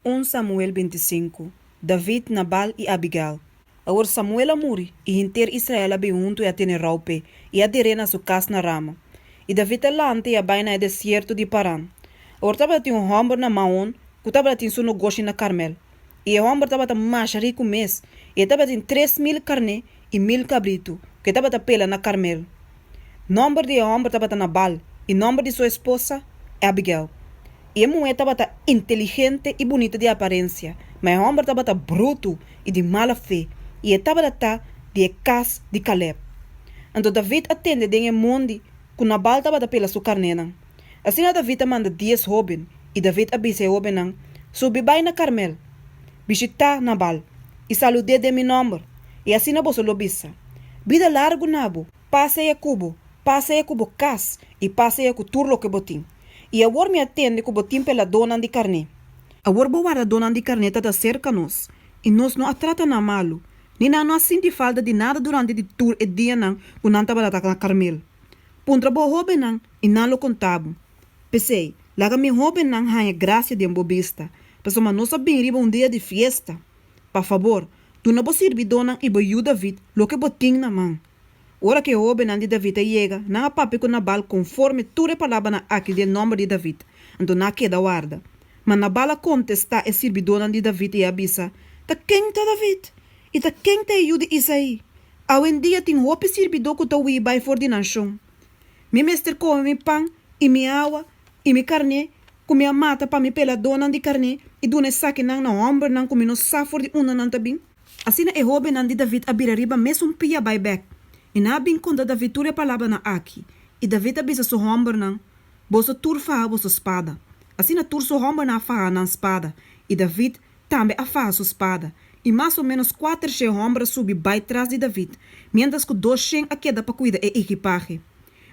Un Samuel 25, David, Nabal i Abigail. Awor Samuel a muri, i henter Israel a bin huntu i a tene rou p'e, i a der'é na su kas na Rama. I David a lanta i a bai na e desierto di Paran. Awor tabatin un hòmber na Maon ku tabatin su nogoshi na Karmel, i e hòmber tabata masha riku mes, i e tabatin 3000 karné i 1000 kabritu ku e tabata pela na Karmel. Nòmber di e hòmber tabata Nabal, i nòmber di su esposa, Abigail. I e muhé tabata inteligente i bunita di aparensia, ma e hòmber tabata brutu i di mala fe, i e tabata ta di e kas di Kalèb. Anto David a tende den e mondi ku Nabal tabata pela su karnénan. Asina David a manda dies hóben, i David a bisa e hóbennan, Subi bai na Karmel, bishitá Nabal, i salud'é den mi nòmber, i asina boso lo bisa, Bida largu na bo! Pas sea ku bo, pas sea ku bo kas, i pas sea ku tur loke bo tin. I awor mi a tende ku bo tin peladónan di karné. Awor bo wardadónan di karné ta ta serka nos, i nos no a trata nan malu, ni nan no a sinti falta di nada durante di tur e dianan ku nan tabata ta na Karmel. Puntra bo hóbennan, i nan lo konta bo. P'esei, laga mi hóbennan haña grasia den bo bista, pasobra nos a bin riba un dia di fiesta. Pa fabor, duna bo sirbidónan i bo yu David loke bo tin na man. Ora ku e hóbennan di David a yega, nan a papia ku Nabal konforme tur e palabranan aki den nòmber di David. Anto nan a keda warda. Ma Nabal a kontestá e sirbidónan di David i a bisa, Ta ken ta David? I ta ken ta e yu di Isaí? Awendia tin hopi sirbidó ku ta hui bai for di nan shon. Mi mester kome mi pan i mi awa i mi karné ku mi a mata pa mi peladónan di karné i duna esakinan na hòmbernan ku mi no sa for di unda nan ta bin? Asina e hóbennan di David a bira riba mesun pia bai bèk, i nan a bin konta David tur e palabranan aki. I David a bisa su hòmbernan, Boso tur faha boso spada. Asina tur su hòmbernan a faha nan spada, i David tambe a faha su spada. I mas o ménos 400 hòmber a subi bai tras di David, miéntras ku 200 a keda pa kuida e ekipahe.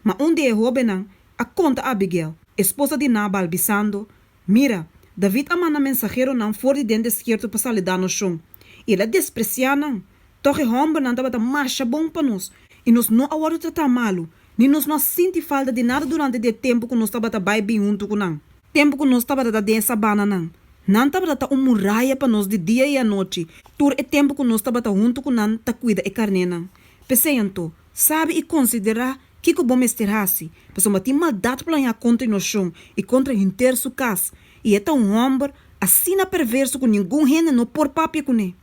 Ma un di e hóbennan a konta Abigail, esposa di Nabal, bisando, Mira, David a manda mensaheronan for di den desierto pa saludá nos shon, i el a despresiá nan. Tòg e hòmbernan tabata masha bon pa nos, i nos no a wòrdu tratá malu, ni nos no a sinti falta di nada durante di e tempu ku nos tabata bai bin huntu ku nan. Tempu ku nos tabata ta den e sabananan, nan tabata ta un muraya pa nos di dia i anochi, tur e tempu ku nos tabata huntu ku nan ta kuida e karnénan. P'esei anto, sabi i konsiderá kiko bo mester hasi, pasobra tin maldat plañá kontra nos shon i kontra henter su kas, i e ta un hòmber asina perverso ku ningun hende no por papia kuné.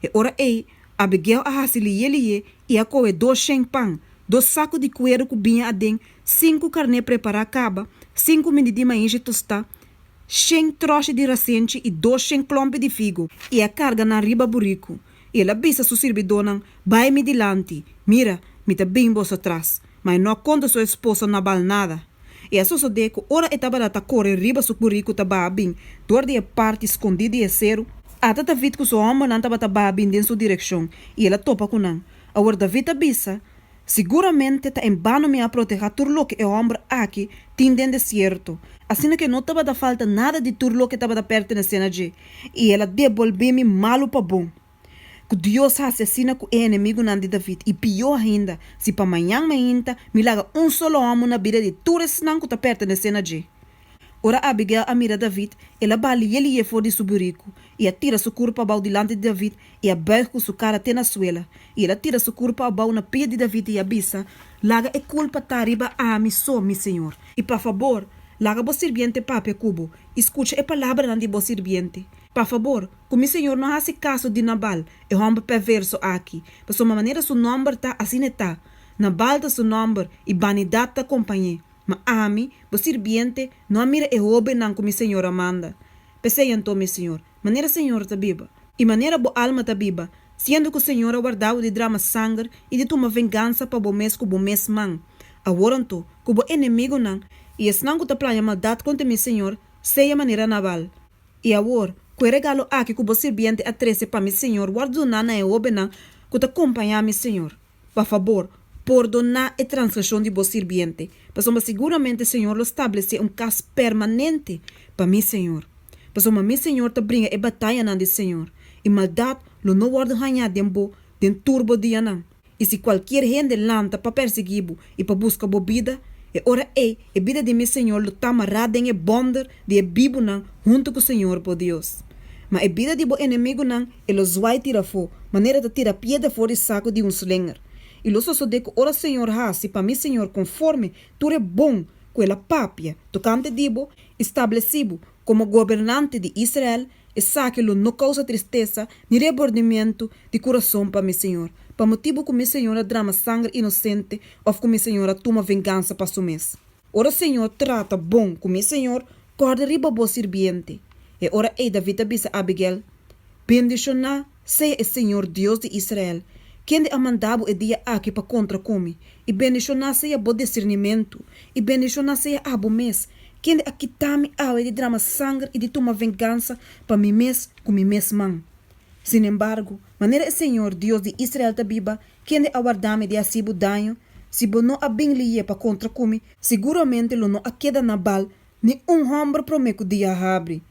E ora ei, Abigail a hasi lihé lihé i a kohe 200 pan, dos saku di kueru ku biña aden, sinku karné prepará kaba, sinku mindi di maishi tostá, 100 tròshi di rasenchi i 200 klòmpi di figo, i a karga nan riba buriku. I el a bisa su sirbidónan, Bai mi dilanti, mira, mi ta bin boso tras. Ma e no a konta su esposo Nabal nada. I a sosodé ku ora e tabata ta kore riba su buriku ta baha bin dor di e parti skondí di e seru, ata David ku su hòmbernan tabata baha bin den su direkshon, i el a topa ku nan. Awor David a bisa, Siguramente ta en bano mi a protehá tur loke e hòmber aki tin den desierto, asina ku e no tabata falta nada di tur loke tabata pertenesé na dje, i el a debolbé mi malu pa bon. Ku Dios hasi asina ku e enemigunan di David, i pió ainda, si pa mañan mainta mi laga un solo hòmber na bida di tur esnan ku ta pertenesé na dje. Ora Abigail a mira David, el a baha lié lié for di su buriku, i a tira su kurpa abou dilanti di David i a bùig ku su kara te na suela. I el a tira su kurpa abou na pia di David i a bisa, Laga e kulpa ta riba ami so, mi señor. I pa fabor, laga bo sirbiente papia ku bo, i skucha e palabranan di bo sirbiente. Pa fabor, ku mi señor no hasi kaso di Nabal, e hòmber pèrvèrso aki, pasobra manera su nòmber ta, asina e ta. Nabal ta su nòmber, i banidat ta kompañ'é. Ma ami, bo sirbiente, no a mira e hóbennan ku mi señor a manda. P'esei anto, mi señor, manera señor ta biba, i manera bo alma ta biba, siendo ku señor a warda bo di drama sanger i di tuma vengansa pa bo mes ku bo mes man, awor anto, ku bo enemigunan i esnan ku ta plania maldat kontra mi señor sea manera Nabal. I awor, ku e regalo aki ku bo sirbiente a trese pa mi señor wòrdu duná na e hóbennan ku ta kompañá mi señor. Pa fabor, pordoná e transgreshon di bo sirbiente, pasobra siguramente señor lo stablesé un kas permanente pa mi señor. Pasobra mi señor ta bringa e batayanan di señor, i maldat lo no wòrdu hañá den bo den tur bo dianan. I si kualkier hende lanta pa persiguí bo i pa buska bo bida, e ora ei e bida di mi señor lo ta mará den e bònder di e bibunan huntu ku señor bo Dios. Ma e bida di bo enemigunan e lo zwai tira afó, manera ta tira piedra for di saku di un slenger. I lo sosodé ku ora señor hasi pa mi señor konforme tur e bon ku el a papia tokante di bo i stablesí bo komo gobernante di Israel, esaki lo no kousa tristesa ni rebordimentu di kurason pa mi señor, pa motibu ku mi señor a drama sanger inosente òf ku mi señor a tuma vengansa pa su mes. Ora señor trata bon ku mi señor, kòrda riba bo sirbiente. E ora ei David a bisa Abigail, Bendishoná sea e señor Dios di Israel, kende a manda bo e dia aki pa kontra ku mi, i bendishoná sea bo disernimentu, i bendishoná sea abo mes, kende a kita mi awe di drama sanger i di tuma vengansa pa mi mes ku mi mes man. Sinembargo, manera e señor Dios di Israel ta biba, kende a warda mi di hasi bo daño, si bo no a bin lié pa kontra ku mi, siguramente lo no a keda Nabal ni un hòmber promé ku dia a habri.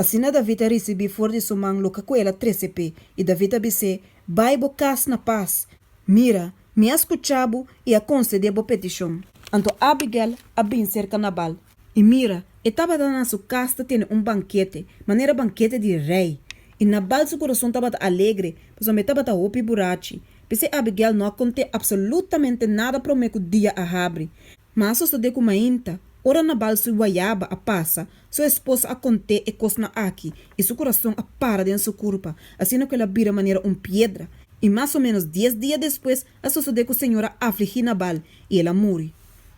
Asina David a risibí for di su man loke ku el a trese p'e, i David a bis'é, Bai bo kas na pas. Mira, mi a skucha bo i a konsedé bo petishon. Anto Abigail a bin serka Nabal, i mira, e tabata na su kas ta tene un bankete, manera bankete di rei. I Nabal su kurason tabata alegre, pasobra e tabata hopi burachi. P'esei Abigail no a kont'é apsolutamente nada promé ku dia a habri. Ma a sosodé ku mainta, ora Nabal su wayaba a pasa, su esposa a kont'é e kosnan aki, i su kurason a para den su kurpa, asina ku el a bira manera un piedra. I mas o ménos dies dia despues a sosodé ku señor a afligí Nabal, i el a muri.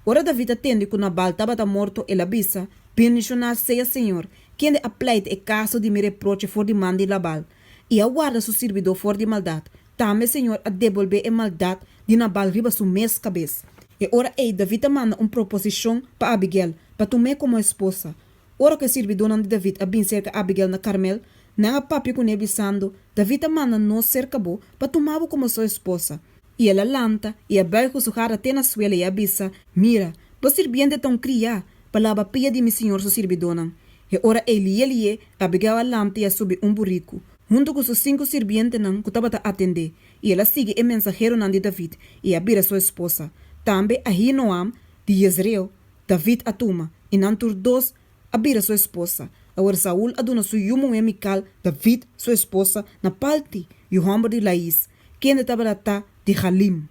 Ora David a tende ku Nabal tabata morto, el a bisa, Bendishoná sea señor, kende a pleita e kaso di mi reproche for di man di Nabal, i a warda su sirbidó for di maldat. Tambe señor a debolbé e maldat di Nabal riba su mes kabes. E ora ei David a manda un proposishon pa Abigail, pa tum'é komo esposa. Ora ku e sirbidónan di David a bin serka Abigail na Karmel, nan a papia kuné bisando, David a manda nos serka bo pa tuma bo komo su esposa. I el a lanta i a bùig ku su gara te na suela i a bisa, Mira, bo sirbiente ta un kriá, pa laba pia di mi señor su sirbidónan. E ora ei lié lié, Abigail a lanta i a subi un buriku, huntu ku su sinku sirbientenan ku tabata atendé, i el a sigui e mensaheronan di David i a bira su esposa. Tambe Ahinoam di Jezreel, David a tuma, i nan tur dos a bira su esposa. Awor Saul a duna su yu muhé Mikal, David su esposa, na Palti, yu hòmber di Lais, kende tabata ta di Galim.